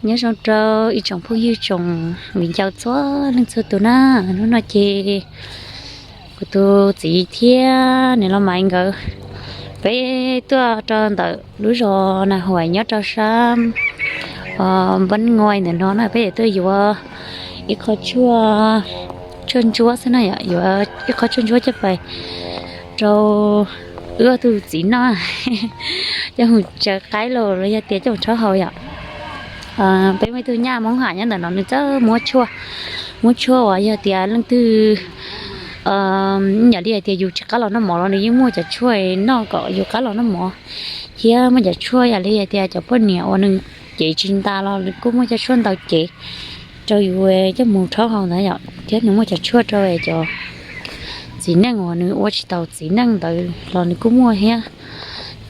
Nyob zoo rau ib tsoom phooj ywg tsoom viv ncaus txhua leej txhua tus na. Hnub no ces kuv tus txiv thiab nws los mas nkawd, peb tuaj rau ntawm lub zos Nas Huaim nyob rau sab Npab Nguais ntawm no na, peb yuav tuaj yuav ib qho tshuaj, tshuaj ntsuab xwb na yom, yuav ib qho tshuaj ntsuab coj pais rau wb ob tug txiv noj, coj mus tsaws qaib los los yog tias coj mus rhaub haus yom. Peb muaj ib tug nyaj Hmoob Ham nyob ntawm no nws txawj muab tshuaj, muab tshuaj uas yog tias leej twg, yam li hais tias yus tsis qab los noj mov los nws yeej muaj cov tshuaj noj kom yus qab los noj mov, thiab muaj cov tshuaj yam li hais tias cov poj niam uas nws cev tsis ntas los nws kuj muaj cov tshuaj ntaus cev rau yus coj mus rhaub haus ntawd yom, thiab nws muaj cov tshuaj rau cov txiv neej uas nws ua tsis tau txiv neej ntawd los nws kuj muaj thiab.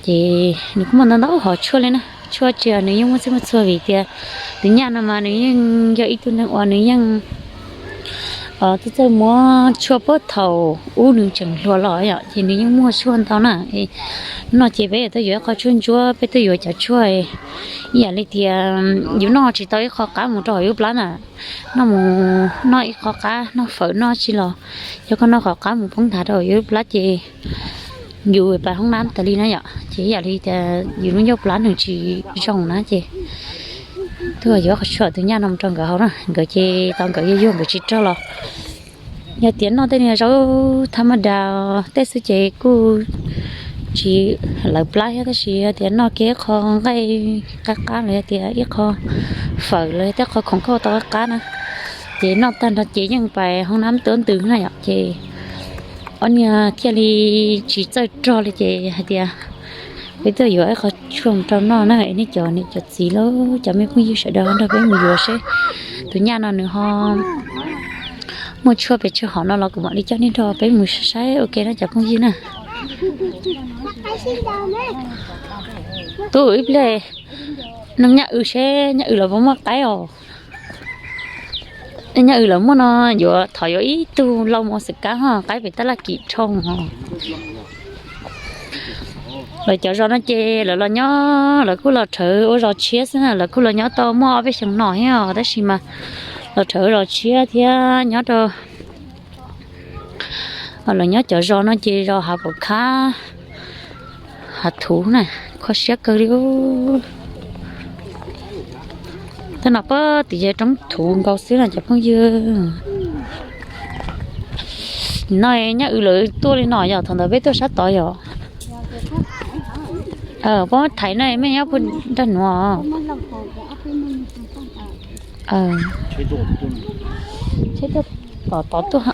Ces nws kuj muaj ntau ntau hom tshuaj li na, tshuaj tsis nws yeej muaj txhij muaj txhua vim tias tus nyaj no mas nws yeej yog ib tug neeg uas nws yeej txawj txawj muab tshuaj puag thaum ub nws tseem hluas los yom, ces nws yeej muaj tshuaj ntau na. Hnub no ces peb yuav tuaj yuav ib qho tshuaj ntsuab, peb tuaj yuav cov tshuaj ib yam li tias yus noj tsis tau ib qho qab mus rau hauv yus plab na, noj mus noj ib qho qab noj fawm noj tsis los, yog koj noj qhov qab mus poob nthav rau hauv yus plab ces yus pais hoob nab tas li na yom, ces ib yam li tias yus lub ncauj plab nws tsis zoo na ces tuaj yuav qhov tshuaj tus nyaj no mus rau nkawd haus na, nkawd ces tau nkawd yuag yuag nkawd tsis raug los. Yog tias noj tej niag zaub thab maj das tej xwb ces kuj tsis lawv plab thiab, tab sis yog tias noj kiag ib qho nqaij qab qab los yog tias ib qho fawm los yog tej qho khoom kauj tau qab qab na, ces noj tag nrho ces yeej pais hoob nab tuab ntws na yom, ces ob niag thiaj li tsis txawj rog li ces hais tias peb tuaj yuav ib qho tshuaj mus rau noj na, nej cov niam cov txiv los cov me phooj ywg sawv daws nrog peb mus yuav seb tus nyaj no nws ho muaj tshuaj pes tsawg hom no los kuv mam li coj nej nrog peb mus saib ua ke na cov phooj ywg na. Tub ib pliag nug nyaj w seb nyaj w los puas muaj qaib os. Nyaj w los muaj no yuav thov yuav ib tug lau mos xwm kab ho qaib pem tab laj kim rhoo os. Lawv cov zos no ces lawv los nyob lawv kuj los rhawv ua zos tshiab xwb na, lawv kuj los nyob tau muaj ob peb xyoos no thiab os, tab sis mas los rhawv ua zos tshiab thiab nyob rau lawv nyob cov zos no ces zos hav pom khab hav thuv na, kho siab kawg li. Tej no pab tim yog roob thuv nkaus xwb na cov phooj ywg. No nyaj w lawv tuaj li no yog thaum ntawd peb tuaj sab tod yog. Pab thaiv no mej nyob puag nrag nuav. Tsheb tuaj tom tod tuaj.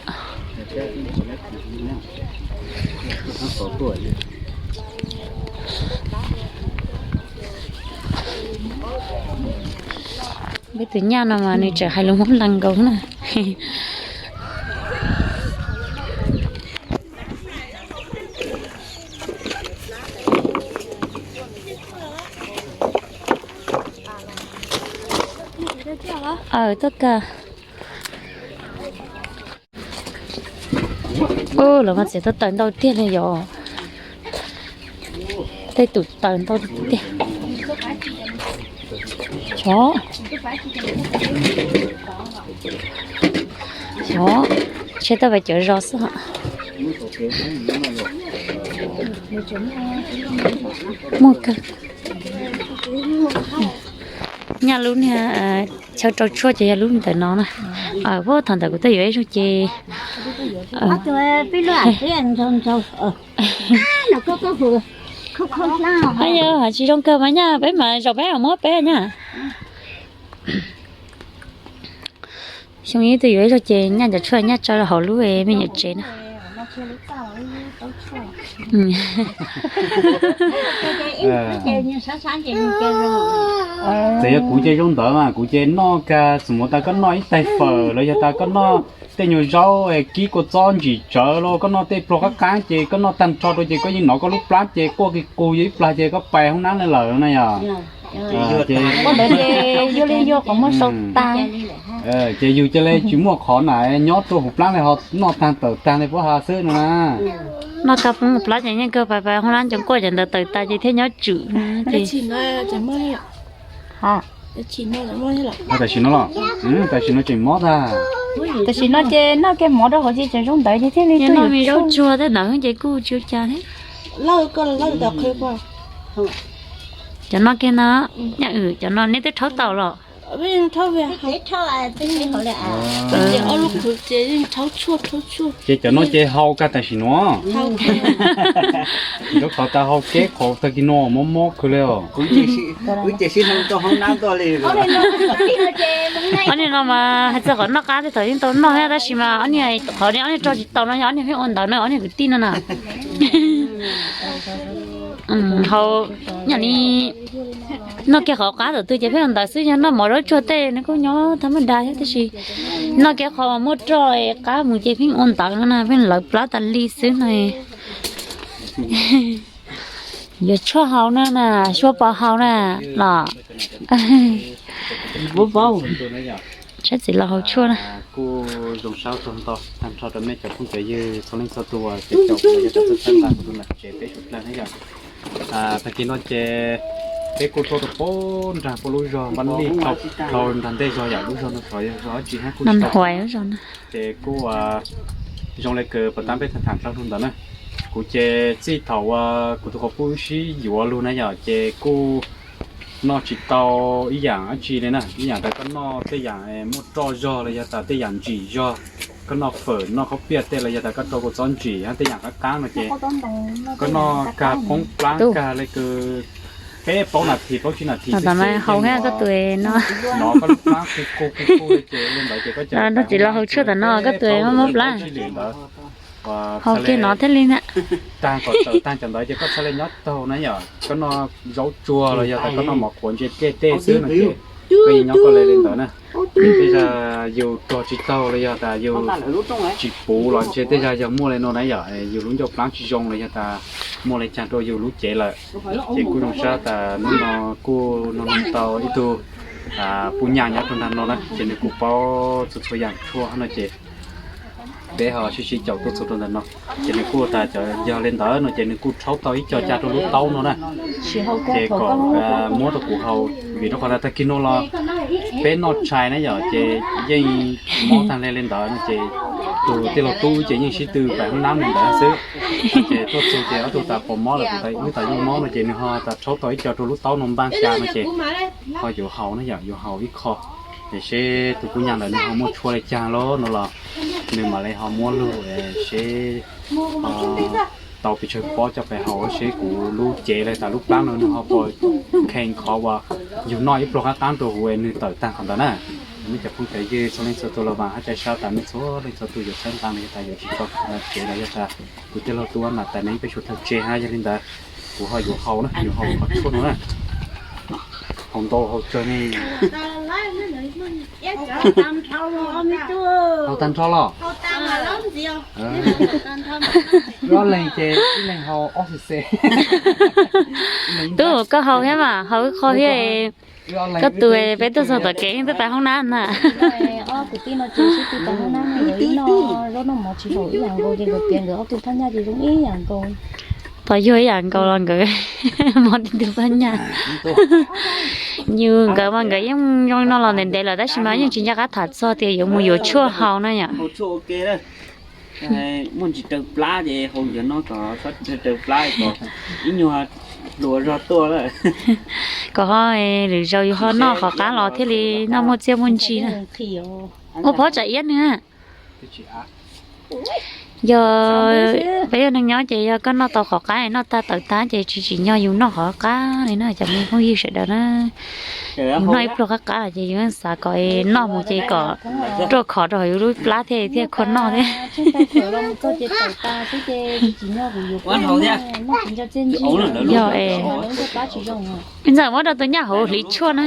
Peb tus nyaj no mas nws tseem hais lus Hmoob lees nkaus na. Aw, tuaj kawg. Ub, lawv mas txiav tau taws ntau tiag li yom. Tej tus taws ntau tiag. Xyov, xyov, tsheb tuaj pem cov zos xwb hos. Muaj kawg. Nyaj lub niag chaw rau tshuaj ces yog lub ntawm no na. Puag thaum ntawd kuv tuaj yuav ib zaug ces Yog tsis zoo kawg mas nyaj peb mas zaum peb muab peb nyaj. Xyoo ib tug yuav ib zaug ces nyaj cov tshuaj nyaj tso hauv lub me nyuam tsev na. Txawm yog kuv ces zoo ntawd mas kuv ces noj kag, xus mus tas koj noj ib tais fawm los yog tas koj noj tej nyuag zaub kib kua txob ntsim tsawv los koj noj tej pluag qab qab ces koj noj tag nrho rau ces koj yeej hnov koj lub plab ces quaj kis qus yog ib plag ces koj pais hoob nab lawm na yog. Ces yus cia li tsis muaj qhov na nyob rau hauv plab li ho noj tag tawm tag li puab ha xwb no na. Noj tag plab ces yeej kawg pais pais hoob nab ntsoov quaj ces ntawd tawm tas ces thiaj nyob tswm. Tam sim no los? Tam sim no tseem mob tag. Tam sim no ces noj kiag mov rau hauv ces tseem zoo ntawd ces thiaj li tuaj. Zaub tsuag tej ntawd ces kuj tsis ua cas thiab. Cov no kiag no, cov no neb twb rhaub tau los? Ces cov no ces hau kag tam sim no. Zaub qhov tas hau keb qhov tag kis no mob mob kawg li os. Ob niag no mas hais txog qhov noj qab tej thaum yeej tau noj thiab tab sis mas ob niag qhov ob niag rog tsis tau no yog ob niag pheej ua ntawd na ob niag kwv tij no na. Hau, yam li noj kiag qhov qab tam twg ces pheej ua ntawd xwb, yog noj mov zaub tsuag tej nws kuj nyob thab maj dag thiab tab sis noj kiag qhov muaj roj qab mus ces pheej ua ntawd no na, pheej lawv plab tas li xwb no. Yuav tshuaj haus na na, xyuas pos haus na los. Saib txiv laus haus tshuaj na. Kuj zoo sab tag nrho rau nej cov phooj cov ywg txhua leej txhua tus uas caum caum los yog txhawb txhawb nqa kuv tus nam tsev peb suav dlawg na yom. Tag kis no ces peb kuj tuaj rau pem nrag pem lub zog Npab Lij, dhau nrag ntej zog yom, lub zog no xyov yog zog dab tsi hab kuj tsis tau paub. Ces kuj zoo li kws puas tab peb tham tham dlhau lug ntawd na. Kuv ces txij thaum uas kuv tus quas puj wb sib yuav lug na yom, ces kuj noj tsis tau ib yaam dab tsi li na, ib yaam tas koj noj tej yaam muaj roj zog los yog tas tej yaam ntsim zog, koj noj fawm noj khaub piaj tej los yog tas koj rau kua txob ntsim hab tej yaam qab qaab no ces koj noj kag poob plaab kag le kws peb plaub nas this plaub tsib nas this xwb ces yeej hnov koj lub plaab ku ku ku ku li ces li ntawd ces koj nrog txiv laus haus tshuaj tam no koj tus muaj muaj plaab. Haus kiag no thiaj li na. Taag kom tawm taag cov ntawd ces koj txhaj le nyob taug na yom, koj noj zaub tsuag los yog tas koj noj mov qhuav ntsia dlej tej xwb no ces koj yeej nyob koj le li ntawd na. Tej zag yus rog tsis taug los yog tas yus tsis puv los ntshe tej zag yog muaj li no na yom, yus lub ncauj plaab tsis zoo los yog tas muaj li caag rau yus lub cev lawm. Ces kuj zoo sab tas hnub no kuj nug tau ib tug puj nyaj nyob rau nrag no na ces nws kuj paub txhua txhua yaam tshuaj no ces peb ho sib sib caum tuaj txug rau ntawm no. Ces nws kuj tas cov yog li ntawd no ces nws kuj rhaub tau ib co ca rau lub taub no na. Ces kom muab rau kuv haus vim rau qhov tas tag kis no los peb noj tshais na yom ces yeej mob taag le li ntawd no ces tus tij laug tub ces yeej sib tw pem hoob nab li ntawd xwb. Ces tuaj txug ces ob tug tas puas mob lawm, kuv tas wb tas yeej mob no ces nws ho tas rhaub tau ib co rau lub taub no npaaj ca no ces ho yuav haus na yom, yuav haus ib qho. Ces seb tus puj nyaj ntawd nws ho muaj tshuaj li caag los no los nws mam li ho muab lug seb tau pes tsawg pob coj pes haus seb kuv lub cev los tas lub plaab no nws ho puas kheev qhov uas yug noj ib pluag qab qaab rau huv nws tawm taag qhov ntawd na. Nej cov phooj cov ywg txhua leej txhua tus los vaam hab cai sab tas nej txhua leej txhua tus yuav txhawb nqaa los yog tas yuav tsis tau kuv nam tsev los yog tas kuv tij laug tub nam tais neeb peb suav dlawg tsev hab yog li ntawd kuv ho yuav haus na, yuav haus qhov tshuaj no na. Haus ntau haus tsawg ne? Haus tag nrho los? Wb ob leeg ces ib leeg haus ob xees xees. Tub, koj haus thiab mas, haus ib qho thiab. Koj tus peb tuaj txog tom kev yeej tuaj pem hoob nab na. Ob kwv tij no ces sib tw pem hoob nab, nkawd ib noj zaub noj mov tsis haum ib yam nkaus ces nkawd piav nkawd ob tug phaj nyaj ces zoo ib yam nkaus. Tau yug ib yam nkaus los nkawd mob tib tug phaj nyaj. Yus nkawd mas nkawd yeej zoo no los ntev ntev lawm tab sis mas yeej tsis nco qab tham txog tias yuav mus yuav tshuaj haus na yom. Muaj ntsis raws plab ces haus cov no kom txhob raws plab kom ib nyuag hluas zog tuaj lawm. Kom ho lwm zaus yus ho noj qhov qab los thiaj li noj muaj txiaj muaj ntsig na. Ua phob tsam iab nws. Yog peb yog neeg nyob ces yog koj noj tau qhov qab noj tag tawm tag ces tsis tsim nyog yus noj qhov qab li na cov me phooj ywg sawv daws na. Yus noj ib pluag qab qab ces yus xav kom noj mus ces kom ruaj khov rau hauv yus lub plab thiaj thiaj kho noj thiab. Yog es, ntxawm muab rau tus nyaj hauv hliv tshuaj na.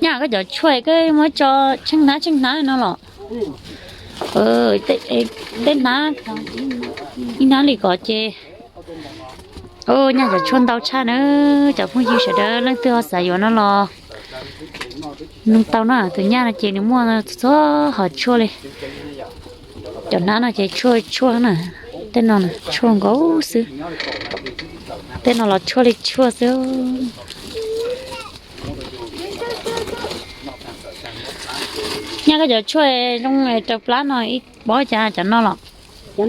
Nyaj koj cov tshuaj koj muab tso tsheej hnab tsheej hnab no los? Tej hnab, ib hnab li ko ces. Nyaj cov tshuaj ntau tshaj na, cov phooj ywg sawv daws leej twg ho xav yuav no los nug tau na, tus nyaj no ces nws muaj txhua hom tshuaj li. Cov hnab no ces tshuaj tshuaj na. Tej no tshuaj nkaus xwb. Tej no los tshuaj li tshuaj xwb. Nyaj koj cov tshuaj zoo raws plab no ib pob cas cov no los? Cov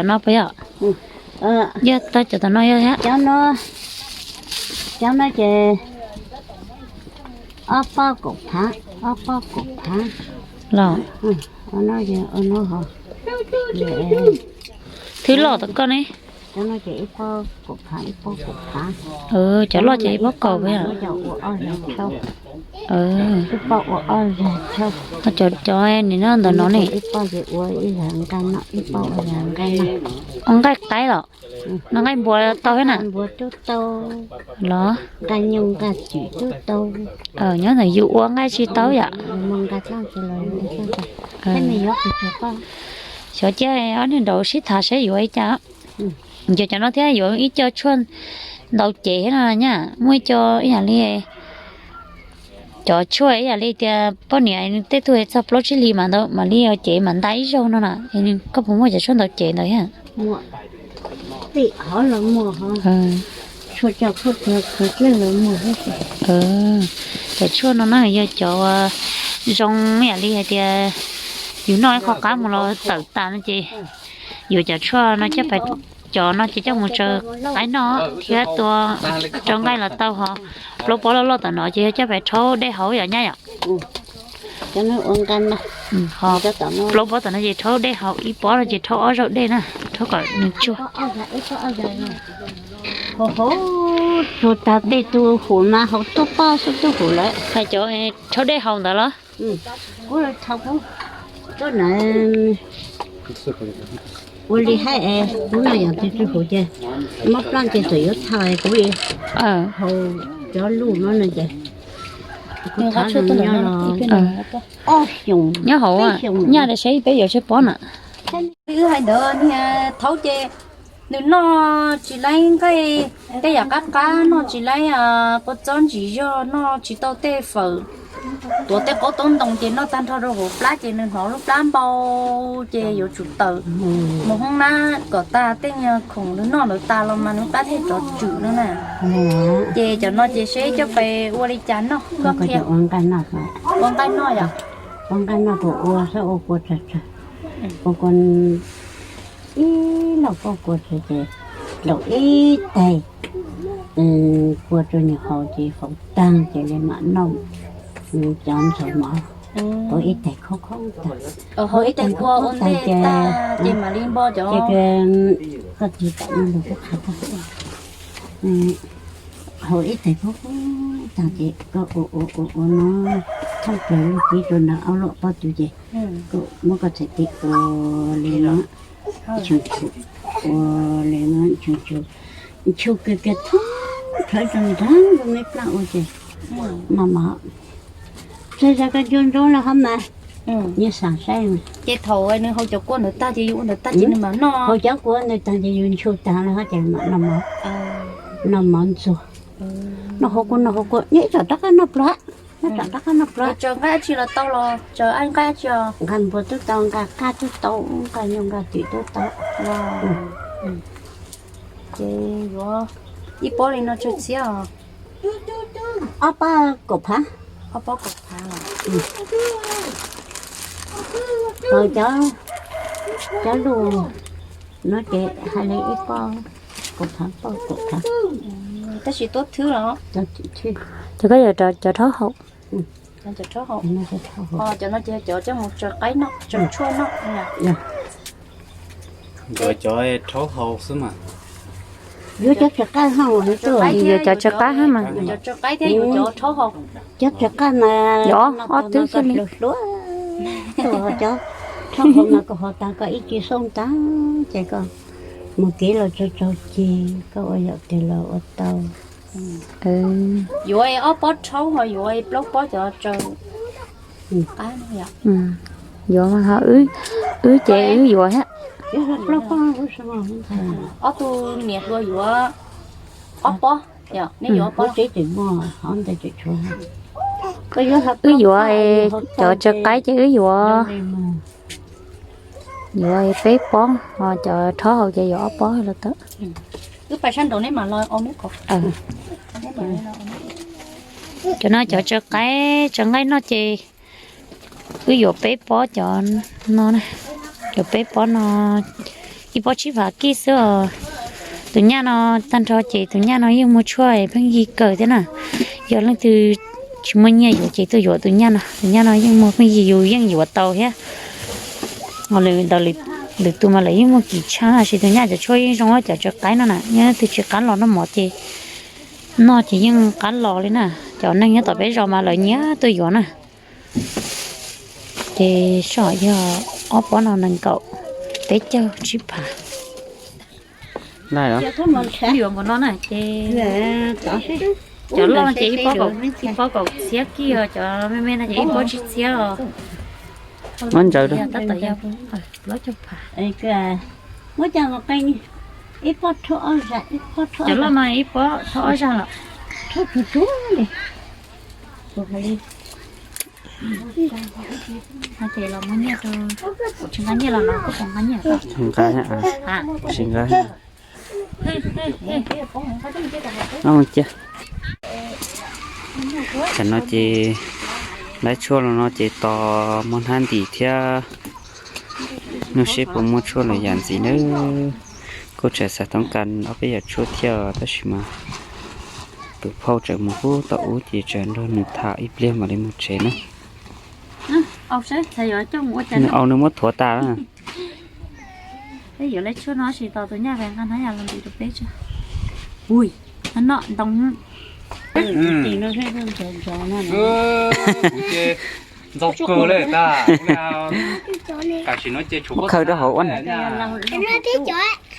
no puas yog? Yog tau cov tom no yog thiab. Cov no ces ob pob kaum phav, ob pob kaum phav. Los thwb loj tom koj ne. Cov loj ces ib pob kaum phav. Ib pob kaum phav. Cov, cov nim no ntawm no ne. Ib pob ces ua ib zag nqaij no, ib pob ua zag nqaij no. Ua nqaij qaib los? No nqaij npua tau thiab na? Npua tub tau. Los? Nqaij nyuj nqaij twm tub tau. Nyob ntawm yus ua nqaij tsis tau yom? Xyov cia ob niag nraud sib tham saib yuav li cas. Cov, cov no thiab yuav ib co tshuaj ntaus cev thiab no nyaj, muaj ib co ib yam li cov tshuaj ib yam li tias poj niam tej tug txog plaub tsib hlis mas ntau mam li ua cev mam nta ib zaug no na. Koj puas muaj cov tshuaj ntaus cev ntawd thiab? Cov tshuaj no na yog cov zoo ib yam li hais tias yus noj ib qho qab mus los tawm tas no ces yuav cov tshuaj no coj pais, cov no ces coj mus tsaws qaib noj thiab tua rau nqaij los tau. Ho plaub pob loj loj tom no ces yog coj pais rhaub dej haus yom nyaj yom? Ho plaub pob tom no ces rhaub dej haus, ib pob no ces rhaub ob zaug dej na, rhaub kom nws tsuag. Tsuag tag tej tug hum mas haus tuaj poj xub tug hum lawm. Hais cov rhaub dej haus ntawd los? Kuv thaum kuv tuaj na, ua li hais es kuv no yog tus tswv hum ces mob plab ces txawm yuav txhawj kuv haus cov luj no no ces kuv thaum nyob los ob xyoos, nyob hauv nyaj li saib peb yuav tshuaj pob na. Wb hais ntawd niag thaud ces nws noj tsis laib nqaij, tej yam qab qab noj tsis laib, kua txob ntsis zog noj tsis tau tej fawm, tuav tej qaub taub ntoo ces noj tag nrho rau hauv plab ces nws hnov lub plab npau ces yuav tsum tawm mus hoob nab kom tag tej nyuag khoom nws noj ntawd tas los mas nws plab thiaj rov tswm no na. Ces cov no ces seb coj pais ua li cas noj koj qhia. Ua nqaij noj yom? Ua nqaij noj kuv ua xab ua kua tsawg tsawg, ua kua ib lauj kaub kua tsawg ces dlaus ib tais kua rau nws haus ces faus tag ces li mam noj cov ntxuag mov, ua ib tais khaub khaub tag, ua ib tais khaub khaub tag ces mam li npo cov, koj tig tam no los kuj qhav tag. Haus ib tais khaub khaub tag ces koj ua ua ua ua no thoob plaws lub cev rau ntawm ob lub pob tw ces koj muab koj txhais tes ua li no, tshum tshum, ua li no tshum tshum, tshum kiag kiag thoob plaws rau nrad rau me plab ua ces noj mov. Txhais tes koj ncua ntsoov los ho mas, nyias xav saib. Ces thaum nws haus cov kua ntawd tag ces yus ua ntawd tag ces nws mam noj. Haus cov kua ntawd tag ces yus ntshua tag los ho ces mam noj mov, noj mov ntxuag. Noj hauv kua, noj hauv kua, nyob ib tsam rov qab noj plab, nyob tsam rov qab noj plab. Tsaws nqaij dab tsi los tau los tsaws nqaij dab tsi os? Nqaij npua twb tau, nqaij qab twb tau, nqaij nyuj nqaij twm twb tau. Ces yuav ib pob li no tsawg txhiab os? Ob pob kaum phav. Ob pob kaum phav. Ho cov, cov luj no ces hais li ib pob kaum phav, pob kaum phav. Tab sis tuab thwb los? Ces koj yuav cov rhaub haus. Cov rhaub haus. Cov no ces cov coj mus tsaws qaib noj, tsaws tshuaj noj. Nkawd cov rhaub haus xwb mas. Yuav cov tsaws qaib ho, yuav cov tsaws qaib thiab mas. Cov tsaws qaib thiab yuav cov rhaub haus. Cov tsaws qaib mas ob tug xwb li. Cov rhaub haus mas koj haus tag koj ib ce xoob tag ces koj mus kev los tsaug tsaug ceg, koj ua yam twg los ua tau. Yuav ob pob rhaub ho yuav plaub pob cov tsaws qaib no yom? Yuav mas ho wb ces wb yuav thiab. Ob tug niam hluas yuav ob pob, nej yuav ob pob. Wb yuav cov tsaws qaib ces wb yuav. Yuav peb pob, ho cov rhaub hauv ces yuav ob pob los tau. Cov no cov tsaws qaib, tsaws nqaij noj ces wb yuav peb pob cov no na. Yuav peb pob no, ib pob tsib phav kij xwb os. Tus nyaj no tag nrho ces tus nyaj no yeej muag tshuaj pheej yig kawg thiab na. Yog leej twg tsis muaj nyiaj yuav ces tuaj yuav tus nyaj no, tus nyaj no yeej muag pheej yig, yus yeej yuav tau thiab. Lwm tus mas lawv yeej muag kim tshaj, tab sis tus nyaj cov tshuaj yeej zoo, cov tsaws qaib no na, yog leej twg tsis qab los noj mov ces noj ces yeej qab los li na. Cov neeg nyob tom peb zos mas lawv nyiam tuaj yuav na. Ces soj yog ob pob no nees nkaum, peb caug tsib phav. Yuav npaum no na ces cov loj no ces ib pob kaum txhiab kij os, cov me me no ces ib pob tsib txhiab os. Tab tom yog plaub caug phav. Cov loj no ib pob thauj ob zag los. Ces los muab nyiaj, kuv tsis nqa nyiaj los no kuv nqa nyiaj. Tsis nqa. Tam no ces lawv tshuaj los no ces tos muaj hnab ntim thiab. Nug seb puas muaj tshuaj lwm yam ntxiv nawb. Kuj tseem xav toob kas ob peb yam tshuaj thiab tab sis mas tus phauj tseem mus pub tom ub ces tseem nrog nws tham ib pliag mam li mus tsev na. Nws au nws muab thuav tas. Peb yuav lawv tshuaj no sis tos tus nyaj ve nqa hnab yas los ntim rau peb tso. Ui, no ntoo. Ntxaug kawg li tas. Tam sim no ces tshuav khaws rau hauv ua na.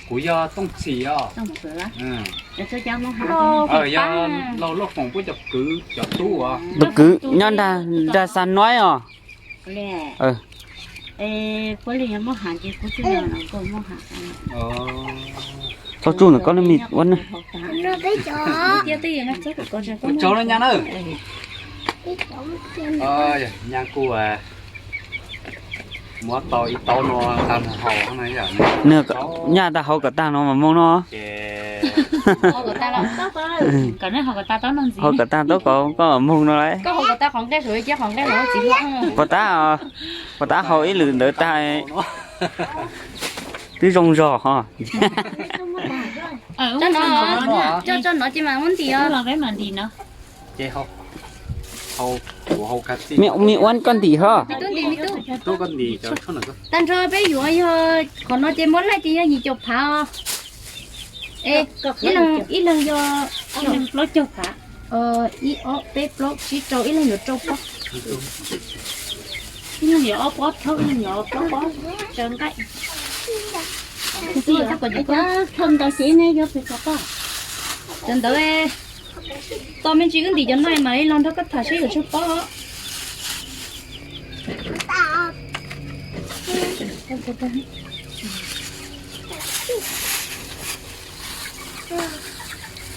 Kuv yog Tooj Txhim os. Yog Lauj Foom puab cov kwv cov tub os. Tus kwv nyob nrag xa noib os. Tau tsuj ntawm koj lub me ua na. Nyab kuj muab tau ib taub no tag mus haus. Nyaj tag haus kom tag no mas moog no. Haus kom tag taub kov koj moog no lauj. Puas tab, puas tab haus ib lwm ntawd tag twb zoo zog ho. Coj no ces mam muab ntim os. Me ua koj ntim ho. Tag nrho peb yuav yog qhov no ces muab laij ces yog yim caum phav os. Ib leeg yog plaub caug phav. Ib ob peb plaub tsib rau, ib leeg yuav rau pob. Ib leeg yuav ob pob thauj, ib leeg yuav plaub pob tsaws nqaij. Thauj ntawd xwb ne yog pes tsawg pob? Cov ntawd tos me ntsis wb ntim cov no mam li los nrog koj tham seb yuav tsawg pob.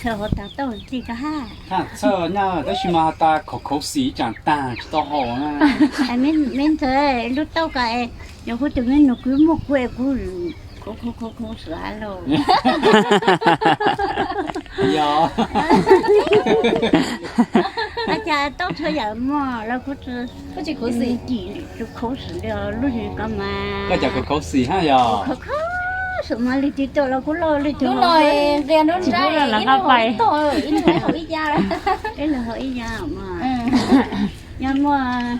Txhawj hauv tas tau li ko ha. Txhawj nyaj tab sis mas has tas khauv khauv xim ib tsam tag tsis tau haus na. Me ntxawg lub tauj ko, yog kuv tus me nus kwv muaj kuv es kuv khauv khauv khauv xwb los. Yog. Cas tauj txhua yam muaj los kuv tsis khauv xim, tsis khauv xim li lub hlis ko mas. Koj cas khauv khauv xim hab yog? Khauv khauv xim mas lwm tus tau los kuv loj lwm tus. Lub no nqia nruab nrab, ib leeg haus ib ya, ib leeg haus ib ya mas. Yog muaj,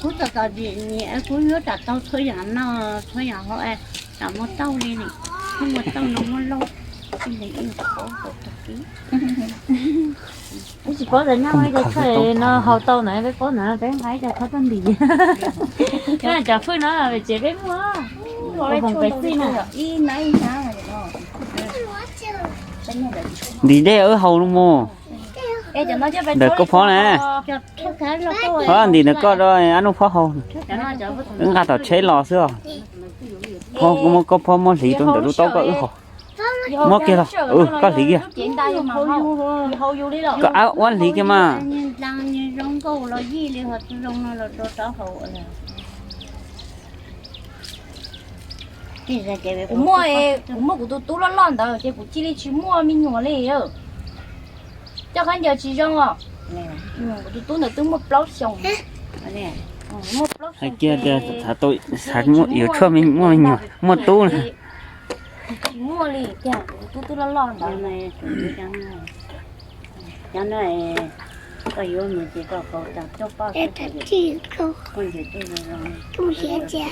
kuv txom txom nyem, kuv yuav tsum tau txhua yam noj txhua yam haus, tsam muaj tauj li, muaj tauj no muaj lauj, ib leeg ib qho tau tag kis. Peb tsis paub tas nyab ua cas txhawj no haus tau na, peb paub na peb nqa ib co thawb tuaj ntim. Cov fwj no pem tsev peb muaj, pem txij na. Ntim dej wb haus no mus. Ntawm koj phob na. Ho ntim ntawm koj rau ab nub phob haus. Wb nqa tom tsheb los xwb os. Phob, koj muab koj phob muab hliv rau ntawm lub taub koj wb haus. Muab kiag los, koj hliv kiag. Koj ab uab hliv kiag mas. Zoo nkauj los yij li ho tsis zoo no los rau rov haus. Kuv muaj, kuv muaj kuv tus tub loj loj ntawd ces kuv cia li tsis muaj me nyuam li. Coj khaub ncaws tsis zoo os. Kuv tus tub ntawd twb muaj plaub xyoos. Muaj plaub xyoos tias yuav tshuaj muaj me nyuam, muaj tub na. Tsis muaj li tiag, kuv tus tub twb loj loj ntawd. Cov no koj yuav mus ces koj faus tag coj poj xwb. Koj ntxim tuaj zoo zoo.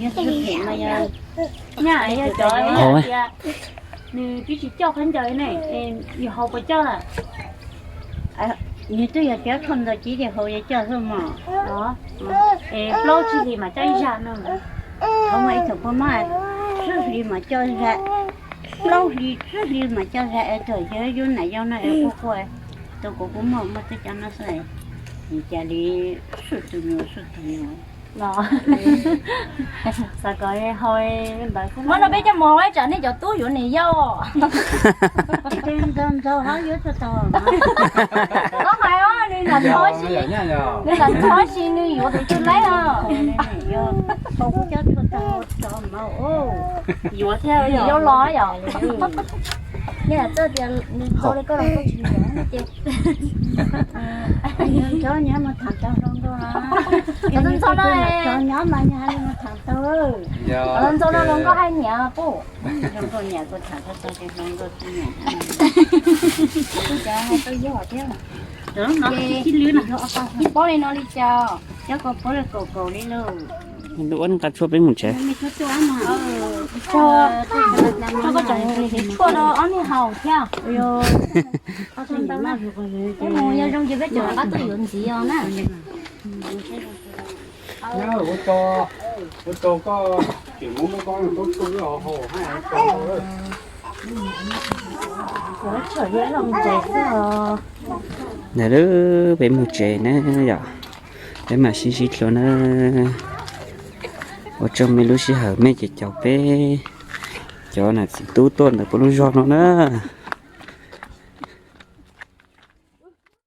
Yog xwb phem no yog, nyaj yog cov tias nws twb tsis coj khaub ncaws ne, yus haus puas coj lawm? Nws twb yog cov tshuaj ntau, cis tias haus yog coj xwb mog. Es plaub tsib hlis mas coj ib zag no. Thaum mas ib thaum puas mas tsib hlis mas coj zag, plaub hlis tsib hlis mas coj zag es thaum yog yus nam yau no es quaj quaj, tus kuv kuv muaj muaj tib cov no xwb, nws cas li swj tus nyuam swj tus nyuam. Xav kom haus ntawd xwb. Muab no peb coj mus ua tsam nej cov tub yuav niam yau. Ntxhov ntxhov hov yuav tau tau. Koj hais os, nws lam ntxhov si, nws lam ntxhov si nws yuav tus twg laib os. Yuav thiab yog los yom. Nej lam txawj tias nws ntxhov li koj los koj tsis ntxhov ces. Ntxhov nyob mas tham tau hluas nkauj na. Ntxhov nyob mas nyob li mas tham tau. Ntxhov no hluas nkauj haj nyiam puj. Hluas nkauj nyiam kuv tham tau tau ces hluas nkauj tsis nyiam. Kuv cas hais tau yog thiab. Ces tsis paub li no li cas. Cov koj puav leej kaum kaum li lauj. Ua nqa tshuaj peb mus tsev. Koj tseem siv tshuaj rau ob niag haus thiab. Peb mus yog zoo ces peb tseem rov qab tuaj yuav ntxiv os na. Ntawm lub peb mus tsev na yom, peb mam sib ntsib dlua na. Ua tsaug mej lub sij hawm mej ces caum peb cov nam txiv tub tuaj ntawm peb lub zog no na.